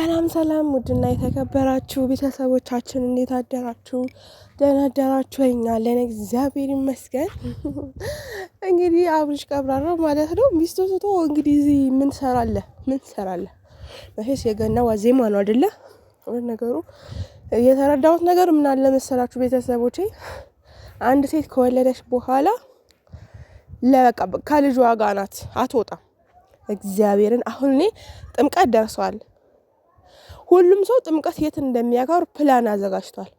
ሰላም ሰላም፣ ውድና የተከበራችሁ ቤተሰቦቻችን እንዴት አደራችሁ? ደህና አደራችሁ? እኛ አለን እግዚአብሔር ይመስገን። እንግዲህ አብርሽ ቀብራራው ማለት ነው ሚስቱ ትቶ እንግዲህ እዚህ ምን ሰራለህ? ምን ሰራለህ? መቼስ የገና ዋዜማ ነው አይደለ? ነገሩ የተረዳሁት ነገር ምን አለ መሰላችሁ ቤተሰቦቼ፣ አንድ ሴት ከወለደች በኋላ ለበቃ ከልጇ ጋር ናት፣ አትወጣም። እግዚአብሔርን አሁን እኔ ጥምቀት ደርሷል። ሁሉም ሰው ጥምቀት የት እንደሚያከብር ፕላን አዘጋጅቷል።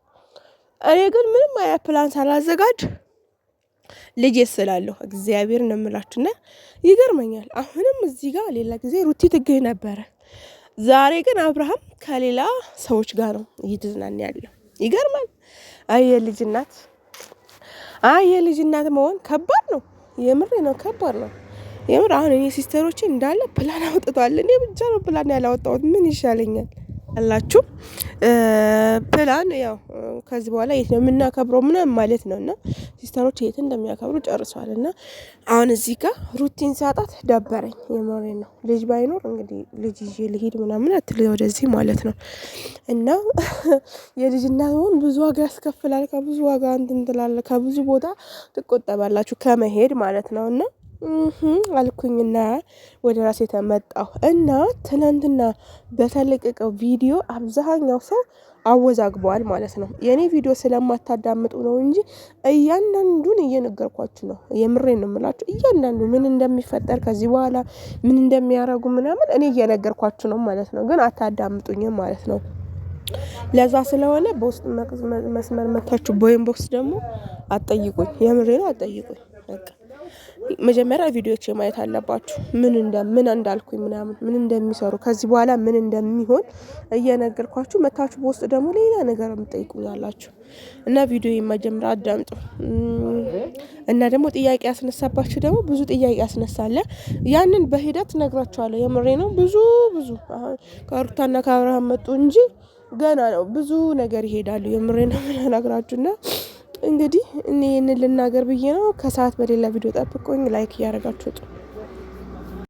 እኔ ግን ምንም አይነት ፕላን ሳላዘጋጅ ልጅ ስላለሁ እግዚአብሔር ነው የምላችሁና ይገርመኛል። አሁንም እዚህ ጋር ሌላ ጊዜ ሩቲ ትገኝ ነበረ። ዛሬ ግን አብርሃም ከሌላ ሰዎች ጋር ነው እየተዝናና ያለው። ይገርማል። አይ የልጅ እናት፣ አይ የልጅ እናት መሆን ከባድ ነው። የምሬ ነው፣ ከባድ ነው። የምር አሁን እኔ sister ኦቼ እንዳለ ፕላን አውጥቷል። እኔ ብቻ ነው ፕላን ያላወጣሁት። ምን ይሻለኛል አላችሁ? ፕላን ያው ከዚህ በኋላ የት ነው የምናከብረው ምናምን ማለት ነው። እና sister ኦች የት እንደሚያከብሩ ጨርሰዋል። እና አሁን እዚህ ጋር ሩቲን ሳጣት ደበረኝ። የምሬን ነው። ልጅ ባይኖር እንግዲህ ልጅ ይዤ ልሂድ ምናምን አትል ወደዚህ ማለት ነው። እና የልጅ እናት መሆን ብዙ ዋጋ ያስከፍላል። ከብዙ ዋጋ እንትን ትላለህ፣ ከብዙ ቦታ ትቆጠባላችሁ ከመሄድ ማለት ነው። እና አልኩኝና ወደ ራሴ ተመጣሁ። እና ትናንትና በተለቀቀው ቪዲዮ አብዛኛው ሰው አወዛግበዋል ማለት ነው። የእኔ ቪዲዮ ስለማታዳምጡ ነው እንጂ እያንዳንዱን እየነገርኳችሁ ነው። የምሬን ነው የምላችሁ። እያንዳንዱ ምን እንደሚፈጠር ከዚህ በኋላ ምን እንደሚያደርጉ ምናምን እኔ እየነገርኳችሁ ነው ማለት ነው። ግን አታዳምጡኝም ማለት ነው። ለዛ ስለሆነ በውስጥ መስመር መታችሁ በ inbox ደግሞ አትጠይቁኝ። የምሬ ነው፣ አትጠይቁኝ በቃ መጀመሪያ ቪዲዮዎች ማየት አለባችሁ። ምን እንደ ምን እንዳልኩኝ ምናምን ምን እንደሚሰሩ ከዚህ በኋላ ምን እንደሚሆን እየነገርኳችሁ መታችሁ በውስጥ ደግሞ ሌላ ነገር የምጠይቁኝ አላችሁ እና ቪዲዮ የመጀመሪያ አዳምጡ እና ደግሞ ጥያቄ ያስነሳባችሁ ደግሞ ብዙ ጥያቄ ያስነሳለ። ያንን በሂደት ነግራችኋለሁ። የምሬ ነው። ብዙ ብዙ አሁን ከሩታና ከአብርሃም መጡ እንጂ ገና ነው፣ ብዙ ነገር ይሄዳሉ። የምሬ ነው የምነግራችሁና እንግዲህ እኔ ይህንን ልናገር ብዬ ነው። ከሰዓት በሌላ ቪዲዮ ጠብቁኝ። like እያደረጋችሁ ውጡ።